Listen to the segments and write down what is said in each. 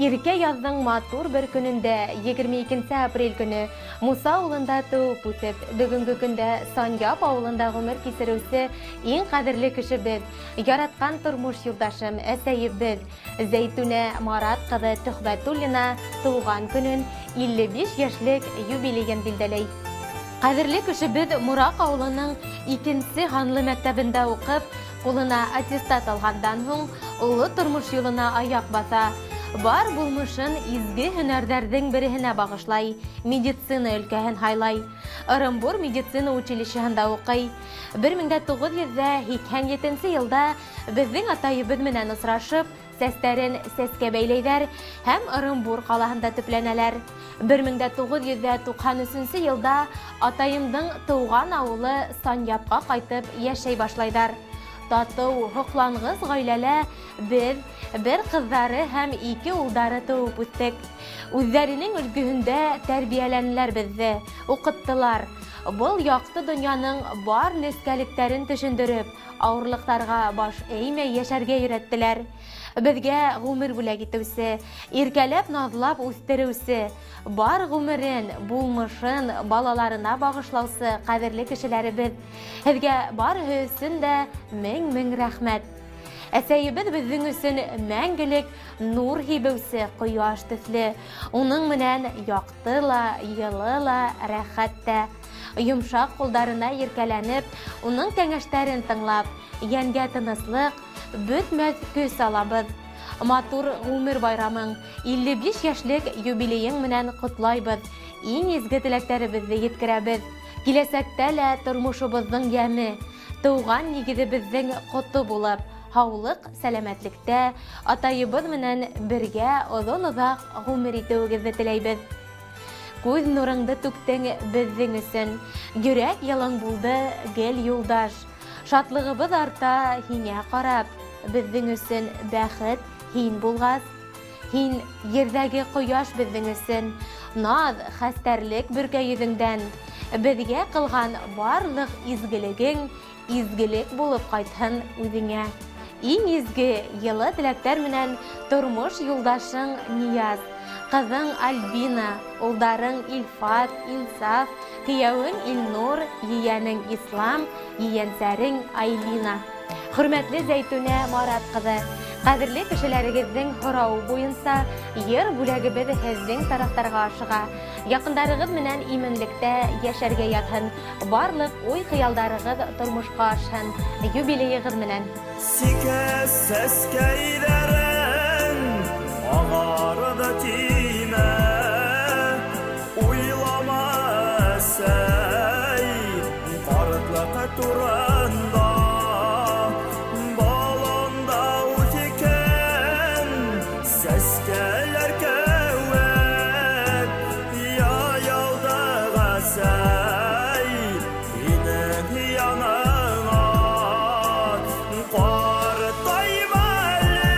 Иркә яҙҙың матур бер көнөндә, 22 апрель көнө, Муса ауылында тыуып үҫеп, бөгөнгө көндә Санъяп ауылында ғүмер кисереүсе иң ҡәҙерле кешебеҙ, яратҡан тормош юлдашым, әсәйебеҙ Зәйтүнә Марат ҡыҙы Төхбәтуллина тыуған көнөн 55 йәшлек юбилейын билдәләй. Ҡәҙерле кешебеҙ Мораҡ ауылының икенсе һанлы мәктәбендә уҡып, ҡулына аттестат алғандан һуң оло тормош юлына аяҡ баҫа. Бар булмышын изге һөнәрҙәрҙең береһенә бағышлай, медицина өлкәһен һайлай. Ырымбур медицина училищеһында уҡый. 1987 йылда беҙҙең атайыбыҙ менән осрашып, сәстәрен сәскә бәйләйҙәр һәм Ырымбур ҡалаһында төпләнәләр. 1993 йылда атайымдың тыуған ауылы Санъяпҡа ҡайтып йәшәй башлайҙар. Татыу, һоҡланғыс ғаиләлә беҙ бер ҡыҙҙары һәм ике улдары тыуып үҫтек. Үҙҙәренең өлгөһөндә тәрбиәләнеләр беҙҙе, уҡыттылар. Был яҡты донъяның бар нескәлектәрен төшөндөрөп, ауырлыҡтарға баш эймәй йәшәргә өйрәттеләр. Беҙгә ғүмер бүләк итеүсе, иркәләп наҙлап үҫтереүсе, бар ғүмерен, булмышын балаларына бағышлаусы ҡәҙерле кешеләребеҙ. Һеҙгә барыһы өсөн дә мең-мең рәхмәт. Әсәйебеҙ беҙҙең өсөн мәңгелек нур һибеүсе ҡояш төҫлө. Уның менән яҡты ла, йылы ла, рәхәт тә. Йомшаҡ ҡулдарына иркәләнеп, уның кәңәштәрен тыңлап, йәнгә тыныслыҡ, бөтмәҫ көс алабыҙ. Матур ғүмер байрамың, 55 йәшлек юбилейың менән ҡотлайбыҙ. Иң изге теләктәребеҙҙе еткерәбеҙ. Киләсәктә лә тормошобоҙҙоң йәме, тыуған нигеҙебеҙҙең ҡото булып, һаулыҡ, сәләмәтлектә атайыбыҙ менән бергә оҙон-оҙаҡ ғүмер итеүегеҙҙе теләйбеҙ. Күҙ нурыңды түктең беҙҙең өсөн, йөрәк йылың булды гел юлдаш. Шатлығыбыҙ арта һиңә ҡарап, беҙҙең өсөн бәхет һин булғас. Һин ерҙәге ҡояш беҙҙең өсөн, наҙ, хәстәрлек бөркә йөҙөңдән. Беҙгә ҡылған барлыҡ изгелегең изгелек булып ҡайтһын үҙеңә. Иң изге йылы теләктәр менән тормош юлдашың Нияз, ҡыҙың Альбина, улдарың Илфат, Инсаф, кейәүең Илнур, ейәнең Ислам, ейәнсәрең Айлина. Хөрмәтле Зәйтүнә Марат ҡыҙы, ҡәҙерле кешеләрегеҙҙең һорауы буйынса йыр бүләгебеҙ һеҙҙең тарафтарға ашыға. Яҡындарығыҙ менән именлектә йәшәргә яҙһын, барлыҡ уй-хыялдарығыҙ тормошҡа ашһын. Юбилейығыҙ менән. Сикә сәскәйҙәрең ағарҙы тимә, уйлама әсәй ҡартлыҡ турында. Баланда үҫкән сәскәләр кеүек, яйылдыҡ әсәй һинең яныңа. Ҡартайма әле,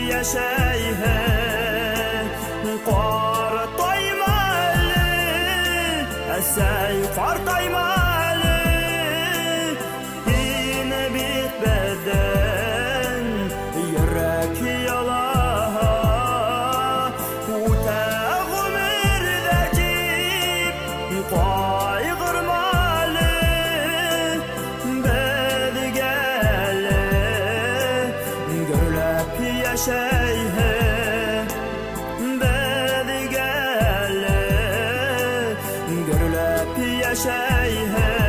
Йәшәйһе. Ҡартайма әле, әсәй, ҡартайма әле, һин бит беҙҙең йөрәк ялаһы. Үтә ғүмер ҙә тип ҡайғырма әле, беҙгә әле гөрләп йәшәйһе. Беҙгә әле гөрләп йәшәйһе.